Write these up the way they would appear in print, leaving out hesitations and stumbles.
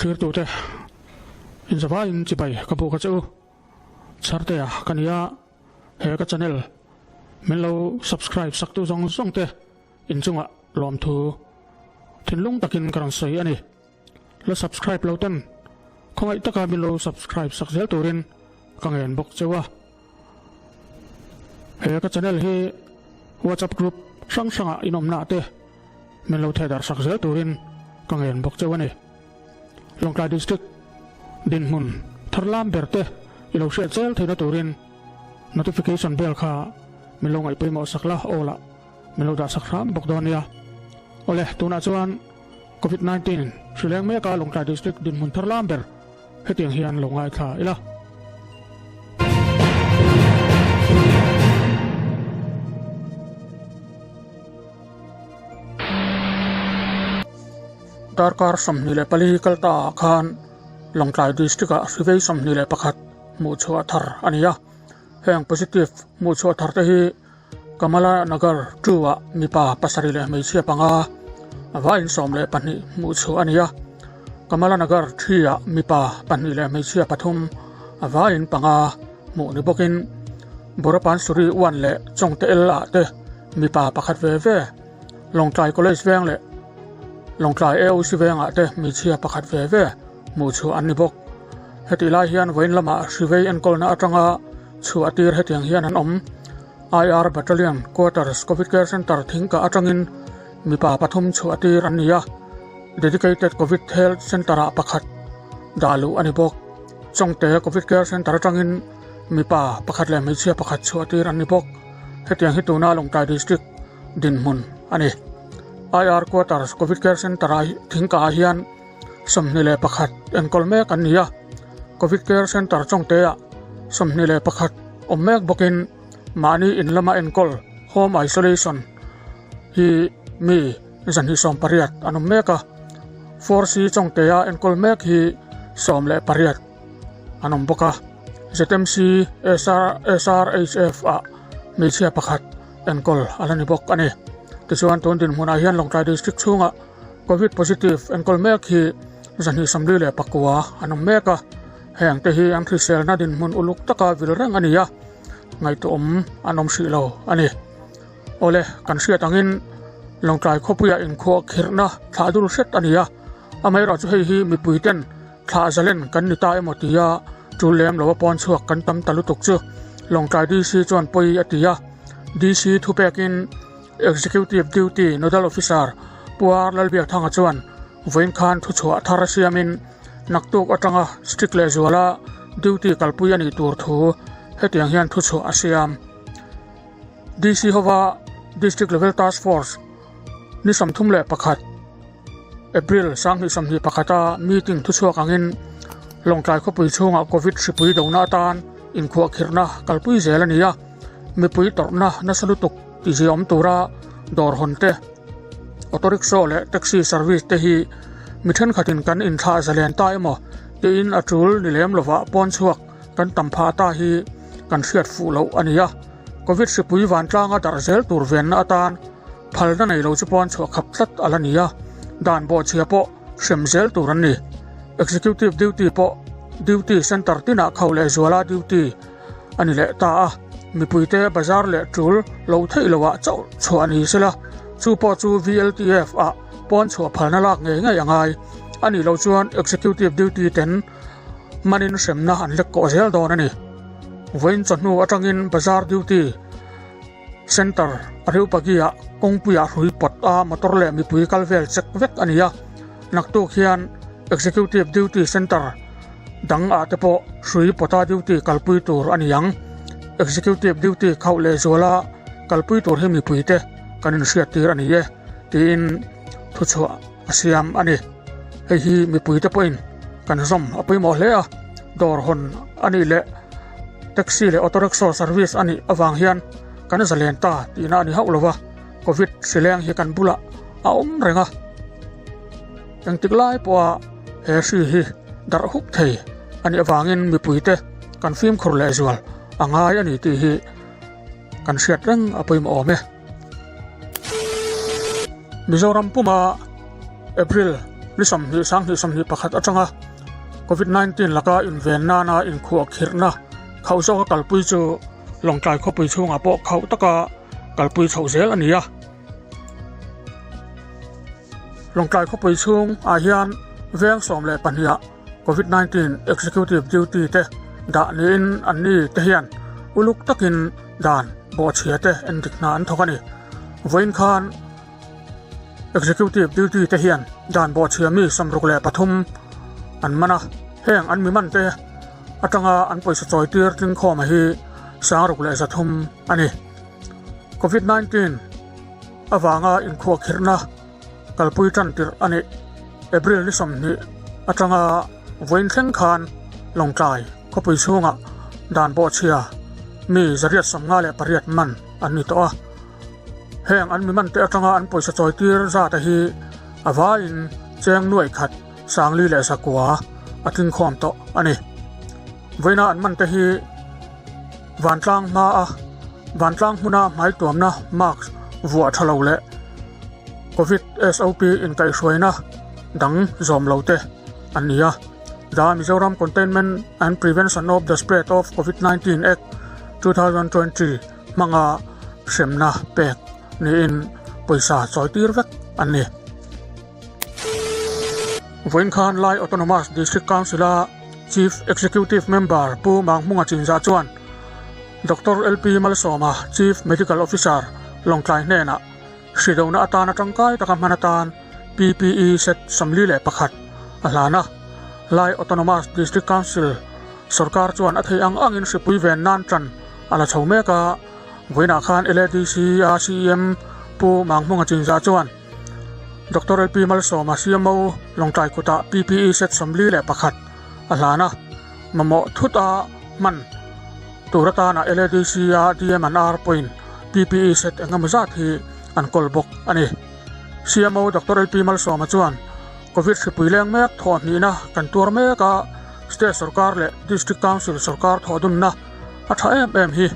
Thirtute inzavaiin chibai ka buk a che u. Chhartea ka ni a, he ka channel min lo subscribe saktu zawng zawng te inchungah lawmthu thinlung takin ka rawn sawi a ni. La subscribe lo ten khawngaih taka min lo subscribe sak zel turin ka ngen bawk cheu a. He ka channel hi WhatsApp group hrang hrangah inawmna te min lo thehdarh sak zel turin ka ngen bawk cheu a ni. Lawngtlai District dinhmun tharlam ber te i lo hriat zel theihna turin notification bell kha min lo ngaihpawimawh sak la aw lah min lo dah sak hram bawk dawn nia. Awle tunah chuan Covid 19 hrileng meka Lawngtlai District dinhmun tharlam ber hetiang hian lo ngaithla ila. Darkar 24 kal ta ah khan Lawngtlai District ah hrivei 21 hmuhchhuah thar a ni a. Heng positive hmuhchhuah thar te hi Kamala Nagar 2 ah mipa pasarih leh hmeichhia panga a vaiin 12 hmuhchhuah a ni a. Kamala Nagar 3 ah mipa pahnih leh hmeichhia pathum a vaiin panga hmuh ni bawkin Borapansuri 1 leh Chawngte L ah te mipa pakhat ve ve Lawngtlai College veng leh Lawngtlai AOC vengah te hmeichhia pakhat ve ve hmuhchhuah an ni bawk. Hetih lai hian vawiin lamah hrivei enkawlna atanga chhuah tir hetiang hian an awm. IR Battalion Quarters Covid Care Centre thingkah atangin mipa pathum chhuah tir an ni a, Dedicated Covid Health Centre-ah pakhat dah luh a ni bawk. Chawngte Covid Care Centre atangin mipa pakhat leh hmeichhia pakhat chhuah tir an ni bawk. Hetiang hi tuna Lawngtlai District dinhmun a ni. IR Quarters Covid Care Centre-ah thingkah hian 21 enkawl mek an ni a, Covid Care Centre Chawngte-ah 21 awm mek bawkin mahni in lama enkawl, home isolation, hi mi 280 an awm mek a, 4C Chawngte-a enkawl mek hi 18 an awm bawk a, ZMC SRHF-ah hmeichhia pakhat enkawl a la ni bawk a ni. Tichuan tun dinhmunah hian Lawngtlai District chhungah Covid positive enkawl mek hi 249 an awm mek a, heng te hi an hriselna dinhmun uluk taka vil reng a ni a, ngaihtuahawm an awm hrih lo a ni. Awle, kan hriat angin Lawngtlai khawpuiah inkhuah khirhna thlah dul hret a ni a, amaherawhchu hei hi mipui ten thlah zalen kan ni ta emaw tia tul lem lo a pawn chhuak kan tam ta lutuk chu Lawngtlai DC chuan pawi a ti a, DC thupekin Executive Duty Nodal Officer Pu R Lalbiakthanga chuan vawiin khan thuchhuah thar siamin naktuk atanga strict lehzuala duty kalpui a nih tur thu hetiang hian thuchhuah a siam. DC hova District Level Task Force ni 31 April 2021 a meeting thuchhuak angin Lawngtlai khawpui chhungah Covid hripui dona atan inkhuahkhirhna kalpui zel a ni a, mipui tawrhna nasa lutuk tihziahawm tura dawr hawn te, auto rickshaw leh taxi service te hi mi thenkhatin kan inthlah zalen ta emaw tiin a tul ni lem lovah pawn chhuak kan tam phah ta hi kan hriat fuh loh a ni a, Covid hripui vantlanga darh zel tur venna atan phalna nei lo chu pawn chhuah khap tlat a la ni a, dan bawhchhia pawh hrem zel tur an ni. Executive duty pawh duty centre tinah kho leh zuala duty a ni leh ta a, mipuite bazar leh tul lo theih loah chauh chhuah ni sela, chu pawh chu VLTF ah pawn chhuah phalna lak ngei ngei a ngai a nih loh chuan executive duty ten hmanin hremna an lek kawh zel dawn a ni. Vawiin chawhnu atangin bazar duty Centre Areopagi-ah kawngpuiah hrui pawt a motor leh mipui kal vel check vek a ni a, naktuk hian Executive Duty Centre dang ah te pawh hrui pawta duty kalpui tur a ni ang. Executive Duty khauh leh zuala kalpui tur hi mipuite kan inhriat tir a ni e tiin thuchhuah a siam a ni. Hei hi mipuite pawhin kan zawm a pawimawh hle a, dawr hawn a nih leh taxi leh auto rickshaw service a nih avang hian kan zalen ta tihna a ni hauh lova, Covid hrileng hi kan bulah a awm reng a, engtik lai pawha he hri hi darh hup thei a nih avangin mipuite kan fimkhur lehzual a ngai a ni tih hi kan hriat reng a pawimawh awm e. Mizoram puma April. Ni 20 20 21 atanga Covid-19 laka inven nana inkhuah khirhna khauh zawka kalpui chu Lawngtlai khawpui chhungah pawh khauh taka kalpui chhoh zel a ni a. Lawngtlai khawpui chhung ah hian veng 12 ah Covid-19 Executive Duty te dah niin an ni te hian uluk takin dan bawhchhia te endik hna an thawk a ni. Vawiin khan Executive Duty te hian dan bawhchhia mi 63 an man a, heng an mi man te atanga an pawisa chawi tir tlingkhawma hi 6,300 a ni. Covid-19 avanga inkhuahkhirhna kalpui tan tirh a nih. April ni 20 atanga vawiin thleng khan Lawngtlai khawpui chhungah dan bawhchhia mi 858 man an ni tawh a. Heng an mi man te atanga an pawisa chawi tir zat a hi a vaiin cheng nuai khat 4,900 a tlingkhawm tawh a ni. Vawiina an man te hi vantlang hma a vantlang hmuna hmai tuamna mask vuah tha lo leh Covid SOP inkaihhruaina dang zawm lo te an ni a. The Mizoram Containment and Prevention of the Spread of Covid-19 Act 2020 hmanga hremna pek niin pawisa chawi tir vek an ni. Vawiin khan Lai Autonomous District Council-a Chief Executive Member Pu Manghmunga Chinzah chuan Doctor LP Malsawma, Chief Medical Officer, Lawngtlai hnenah hridona atana tangkai taka hman atan PPE set 41 a hlan a. Lai Autonomous District Council sorkar chuan a theih ang angin hripui ven nan tan a la chho mek a. Vawiinah khan LADC a CEM Pu Manghmunga Chinzah chuan Doctor LP Malsawma CMO Lawngtlai kutah PPE set 41 a hlan a. Mamawh thut a hman tur atana LADC a DM and R pawhin PPE set engemaw zat hi an kawl bawk a ni. CMO Doctor LP Malsawma chuan Covid hripui leng mek thawh hnihna kan tuar mek a, State sorkar leh District Council sorkar thawh dunna a tha em em hi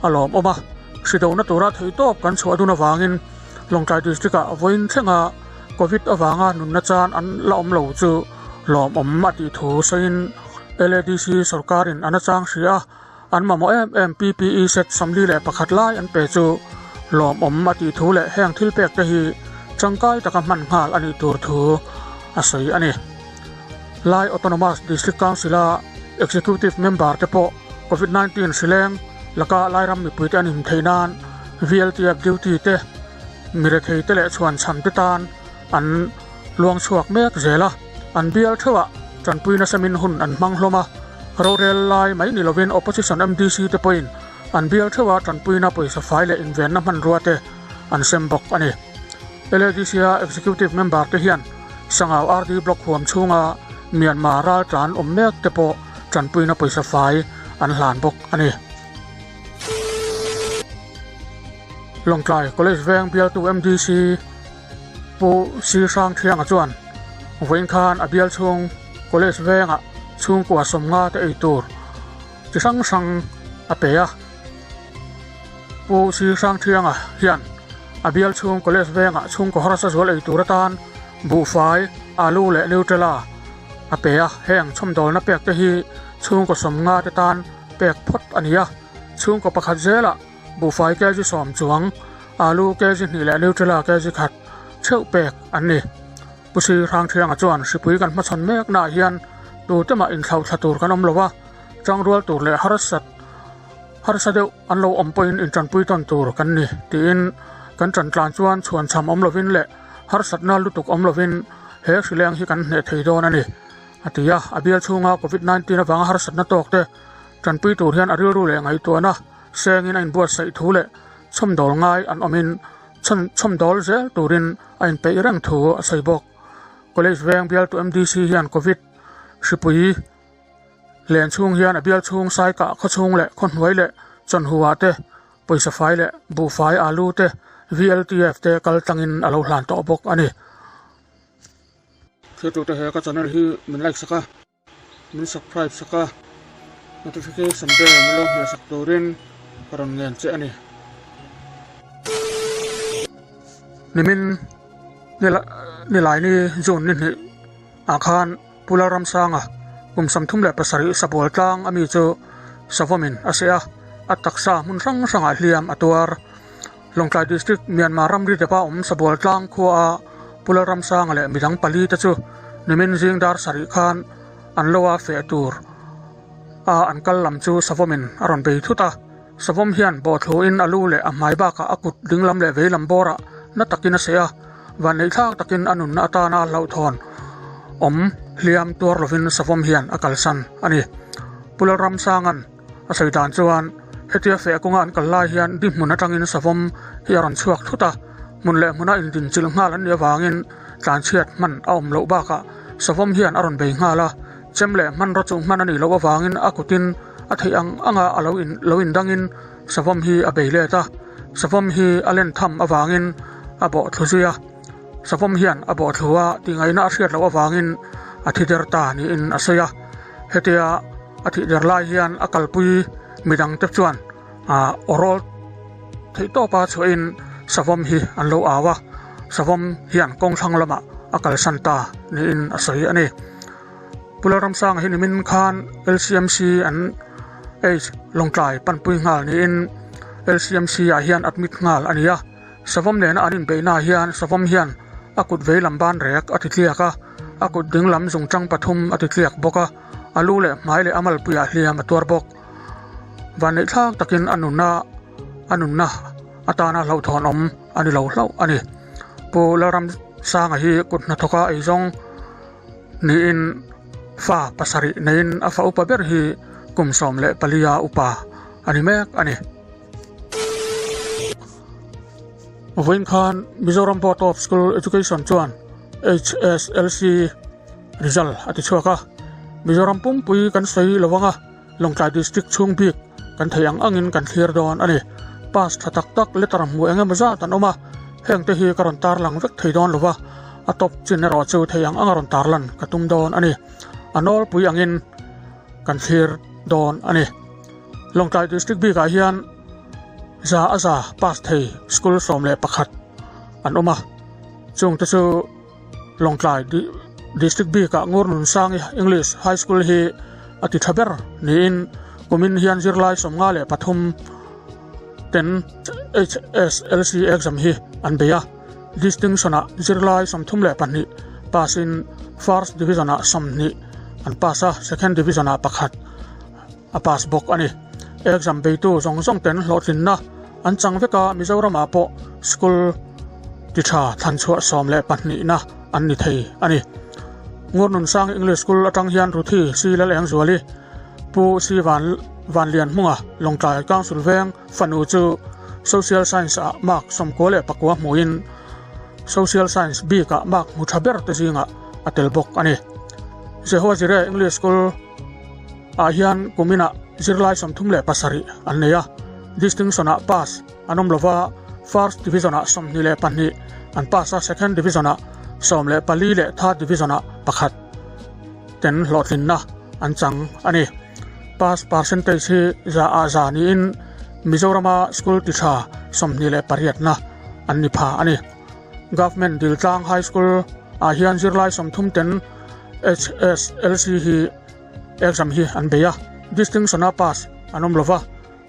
a lawmawm a, hridona tura theihtawp kan chhuah dun avangin Lawngtlai District-ah vawiin thlenga Covid avanga nunna chan an la awm lo chu lawmawm a tih thu sawiin LADC sorkarin an achang hria a, an mamawh em em PPE set 41 lai an pe chu lawmawm a tih thu leh heng thil pek te hi tangkai taka hman nghal a nih tur thu a sawi a ni. Lai Autonomous District Council-a Executive Member te pawh Covid-19 hrileng laka Lairam mipuite an him theih nan VLTF duty te, mirethei te leh chhuan chham te tan an luang chhuak mek zel a, an bial theuhah tanpui nasa min hun an hmang hlawm a, rorel lai mai ni lovin opposition MDC te pawhin an bial theuha tanpuina pawisa fai leh invenna hmanrua te an sem bawk a ni. LADC-a executive member te hian Sangau RD Block huam chhunga Myanmar raltlan awm mek te pawh tanpuina pawisa fai an hlan bawk a ni. Lawngtlai College Veng bialtu MDC Pu Sri Hrang Thianga chuan vawiin khan a bial chhung College Vengah chhungkua 50 te ei tur chi hrang hrang a pe a. Pu Sri Hrang Thianga hian a bial chhung College Vengah chhungkaw harsa zual ei tur atan buhfai, alu leh Nutella a pe a. Heng chhawmdawlna pek te hi chhungkaw 50 te tan pek phawt a ni a. Chhungkaw pakhat zelah buhfai kg 10 chuang, alu kg 2 leh Nutella kg 1 theuh pek an ni. Pu Sri Hrang Thianga chuan hripui kan hmachhawn meknaah hian tute mah inthlauh thla tur kan awm lo a, tangrual tur leh harsat harsa deuh an lo awm pawhin intanpui tawn tur kan ni tiin kan tantlan chuan chhuan chham awm lovin leh harsatna lutuk awm lovin he hrileng hi kan hneh thei dawn a ni, a ti a. A bial chhunga Covid-19 avanga harsatna tawk te tanpui tur hian a rilru leh ngaihtuahna sengin a inbuatsaih thu leh chhawmdawl ngai an awmin chhawmdawl zel turin a inpeih reng thu a sawi bawk. College Veng bialtu MDC hian Covid hripui len chhung hian a bial chhung saikah khaw chhung leh khaw hnuai leh chawnhua te, pawisa fai leh buhfai alu te, VLTF te kal tlangin a lo hlan tawh bawk a ni. Thiltute he ka channel hi min like sak a, min subscribe sak a, notification bell min lo hmeh sak turin ka rawn ngen che a ni. Nimin nilai ni June ni hnih. Ah khan Pu Lalramsanga kum 37 Sabual tlang a mi chu savawmin a seh a, a taksa hmun hrang hrangah hliam a tuar. Lawngtlai District Myanmar ramri depa awm Sabual tlang khua a Pu Lalramsanga leh midang pali te chu nimin zing dar sarih khan an lo a feh tur a an kal lam chu savawmin a rawn bei thut a. Savawm hian bawhthluin a lu leh a hmai bakah a kut dinglam leh veilam bawrah na takin a seh a, vanneihthlak takin a nunna atana hlauhthawn awm hliam tuar lovin Savawm hian a kalsan a ni. Pu Lalramsanga'n a sawi dan chuan hetia feh kawnga an kal lai hian di hmun atangin Savawm hi a rawn chhuak thut a, hmun leh hmuna indinchilh nghal an nih avangin tlanchhiat hman a awm loh bakah Savawm hian a rawn bei nghal a, chem leh hmanraw chu hman a nih loh avangin a kutin A theih ang anga a lo in lo indangin savawm hi a bei let a, savawm hi a len tham avangin a bawh thlu zui a, savawm hian a bawh thlu a tihngaihna a hriat loh avangin a thi der ta niin a sawi a, hetia a thih der lai hian a kalpui midangte chuan aw rawl theih tawpa chhuahin savawm hi an lo au a, savawm hian kawng thlang lamah a kalsan ta niin a sawi a ni. Pu Lalramsanga hi nimin khan LCMC an H Lawngtlai panpui nghal niin LCMC ah hian admit nghal a ni a, savawm nena an inbeihna ah hian savawm hian a kut vei lam ban rek a ti tliak a, a kut ding lam zungtang pathum a ti tliak bawk a, a lu leh hmai leh a malpuiah hliam a tuar bawk. Vanneihthlak takin a nunna a nunna atana hlauhthawn awm a ni lo hlauh a ni. Pu Lalramsanga hi kut hnathawka eizawng. Niin fa pasarih neiin a fa upa ber hi kum 14 a upa a ni mek a ni. Vawiin khan Mizoram Board of School Education chuan HSLC result a ti chhuak a, Mizoram pumpui kan sawi lo anga Lawngtlai District chhung bik kan theih ang angin kan thlir dawn a ni. Pass tha tak tak letter hmu eng emaw zat an awm a, heng te hi ka rawn tarlang vek thei dawn lo va, a tawp chin erawh chu thei ang anga rawn tarlan ka tum dawn a ni. A nawlpui angin kan thlir dawn a ni. Lawngtlai District bikah hian za a za pass thei school 11 an awm a, chungte chu Lawngtlai District bikah Ngurnunsangi English High School hi a ti tha ber niin kumin hian zirlai 53 ten HSLC exam hi an bei a, Distinction-ah zirlai 32 pass-in First Division-ah 20 an pass a, Second Division-ah pakhat a pass bawk a ni. Exam beitu zawng zawng ten hlawhtlinna an chang vek a, Mizoramah pawh school ti tha thlanchhuah 12na an ni thei a ni. Ngurnunsang English School atang hian Ruthi Si Lalengzuali, Pu Si Van Vanlianhmunga Lawngtlai Council Veng fanu chu Social Science ah mark 99 hmuhin Social Science bikah mark hmu tha ber te zingah a tel bawk a ni. Jehovah Jireh English School ah hian kuminah zirlai 37 an nei a, Distinction-ah pass an awm lova, First Division-ah 22 an pass a, Second Division-ah 14 leh Third Division-ah pakhat ten hlawhtlinna an chang a ni. Pass percentage hi za ah za niin Mizorama school ti tha 28na an ni pha a ni. Government Diltlang High School ah hian zirlai 30 ten HSLC hi exam hi an bei a, distinction a pass an awm lova,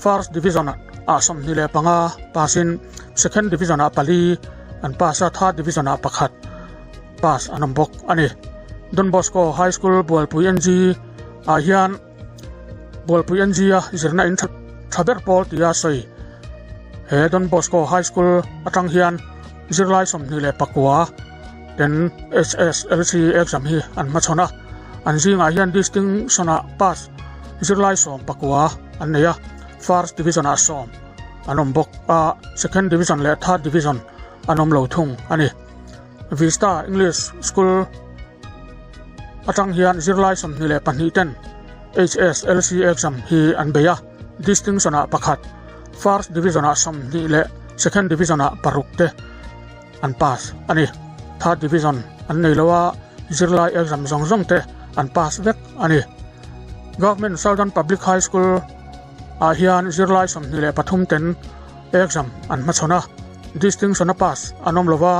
first division ah 25 pass in second division ah pali an pass a, third division ah pakhat pass an awm bawk a ni. Don Bosco High School Bualpui NG ah hian Bualpui NG a zirna in tha ber pawl tia sawi he Don Bosco High School atang hian zirlai 29 ten HSLC exam hi an hmachhawn a, an zingah hian distinction ah pass zirlai 19 an nei a, first division ah sawm an awm bawk a, second division leh third division an awm lo thung a ni. Vista English School atang hian zirlai 22 ten HSLC exam hi an bei a, distinction ah pakhat, first division ah 20 leh second division ah paruk te an pass a ni. Third division an nei lo a, zirlai exam zawng zawng te an pass vek a ni. Government Southern Public High School ah hian zirlai 23 ten exam an hmachhawn a, distinction a pass an awm lo va,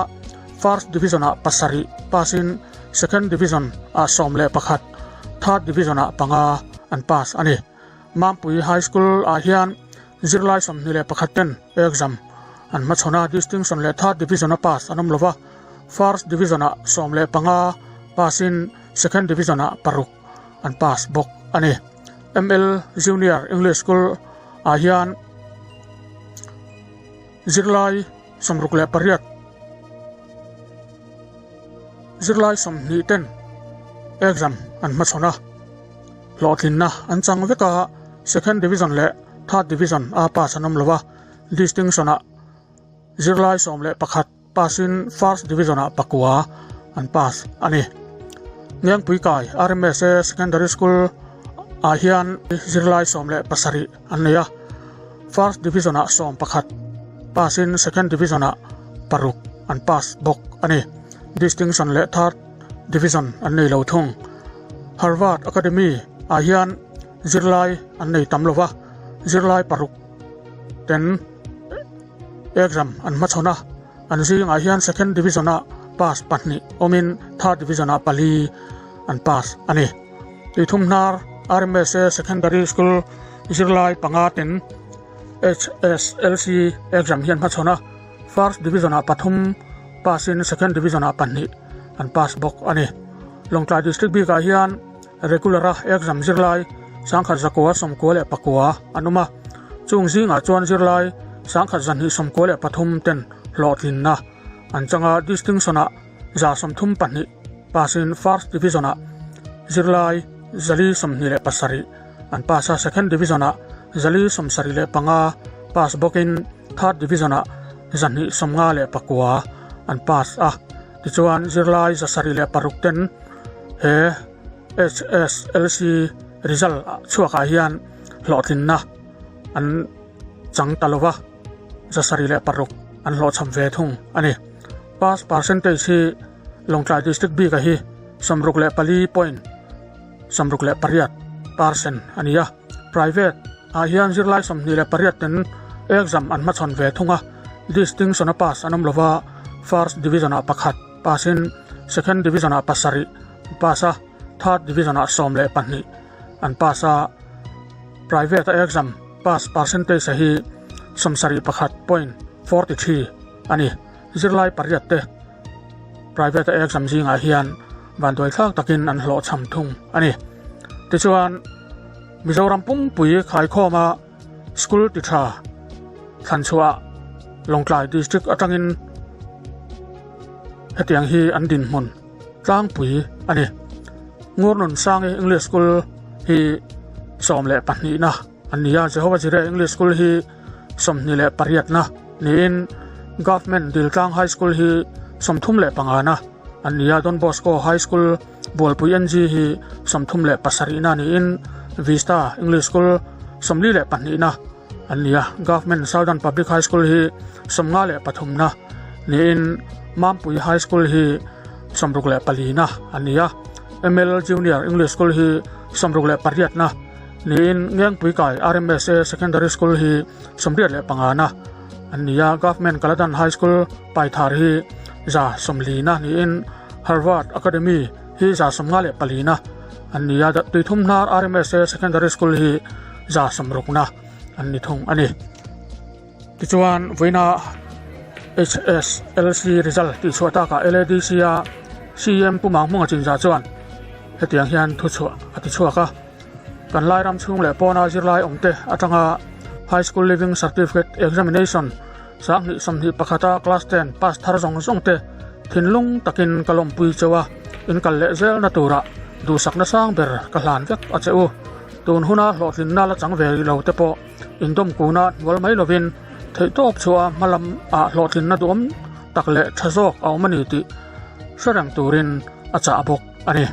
first division ah pasarih pass in. Second Division ah 11, Third Division ah panga an pass a ni. Mampui High School ah hian zirlai 21 ten exam an hmachhawn a, Distinction leh Third Division a pass an awm lova, First Division ah 15 pass in Second Division ah paruk an pass bawk a ni. ML Junior English School ah hian zirlai 68 zirlai 20 ten exam an hmachhawn a, hlawhtlinna an chang vek a, Second Division leh Third Division a pass an awm lo a, Distinction ah zirlai 11 pass in First Division ah pakua an pass a ni. Ngengpui kai RMSA Secondary School ah hian zirlai 17 an nei a, First Division ah 11 pass in Second Division ah paruk an pass bawk a ni. Distinction leh Third Division an nei lo thung. Harvard Academy ah hian zirlai an nei tam lova, zirlai paruk ten exam an hmachhawn a, an zingah hian Second Division ah pass pahnih awmin Third Division ah pali an pass a ni. Tuithum hnar RMSA Secondary School zirlai panga ten HSLC exam hian hmachhawn a, First Division ah pathum pass in Second Division ah pahnih an pass bawk a ni. Lawngtlai District bikah hian regular a exam zirlai 1199 an awm a, chung zingah chuan zirlai 1293 ten hlawhtlinna an chang a, Distinction ah 132 pass in First Division ah zirlai 427 an pass a, Second Division ah 475 pass bawkin Third Division ah 259 an pass a, tichuan zirlai 706 ten he HSLC result chhuakah hian hlawhtlinna an chang ta lova, 76 an hlawhchham ve thung a ni. Pass percentage hi Lawngtlai District bika hi 64 point 68 percent a ni a. Private ah hian zirlai 28 ten exam an hmachhawn ve thung a, distinction a pass an awm lova, first division ah pakhat pass in second division ah pasarih pass a, third division ah 12 an pass a, private a exam pass percentage a hi 71 point 43 a ni. Zirlai pariat te private a exam zingah hian vanduai thlak takin an hlawhchham thung a ni. Tichuan Mizoram pumpui khaikhawma school ti tha thlanchhuah Lawngtlai district atangin hetiang hi an dinhmun tlangpui a ni. Ngurnun Sangi English School hi 12 na an ni a, Jehovah Jireh English School hi 28 na niin Government Diltlang High School hi 35 na an ni a, Don Bosco High School Bualpui NG hi 37 na niin Vista English School 42 na an ni a, Government Southern Public High School hi 53 na niin Mampui High School hi 64 na an ni a, ML Junior English School hi 68 na niin Ngengpui Kai RMSA Secondary School hi 85 na an ni a, Government Kaladan High School Paithar hi 140 na niin Harvard Academy hi 154 na an ni a, Tuithum Hnar RMSA Secondary School hi 160 na an ni thung a ni. Tichuan vawiina HSLC result tih chhuah takah LADC a CM Pu Manghmunga Chinza chuan hetiang hian thu chhuah a ti chhuak a, Kan Lairam chhung leh pawna zirlai awmte atanga High School Leaving Certificate Examination 2021 a Class 10 pass thar zawng zawng te thinlung takin ka lawmpui cheu a, in kal leh zelna turah duhsakna sang ber ka hlan vek a che u. Tun huna hlawhtlinna la chang ve rih lo te pawh indawm kuna hnual mai lovin theihtawp chhuah hma lam ah hlawhtlinna duhawm tak leh tha zawk a awm a ni tih hre reng turin a chah bawk a ni.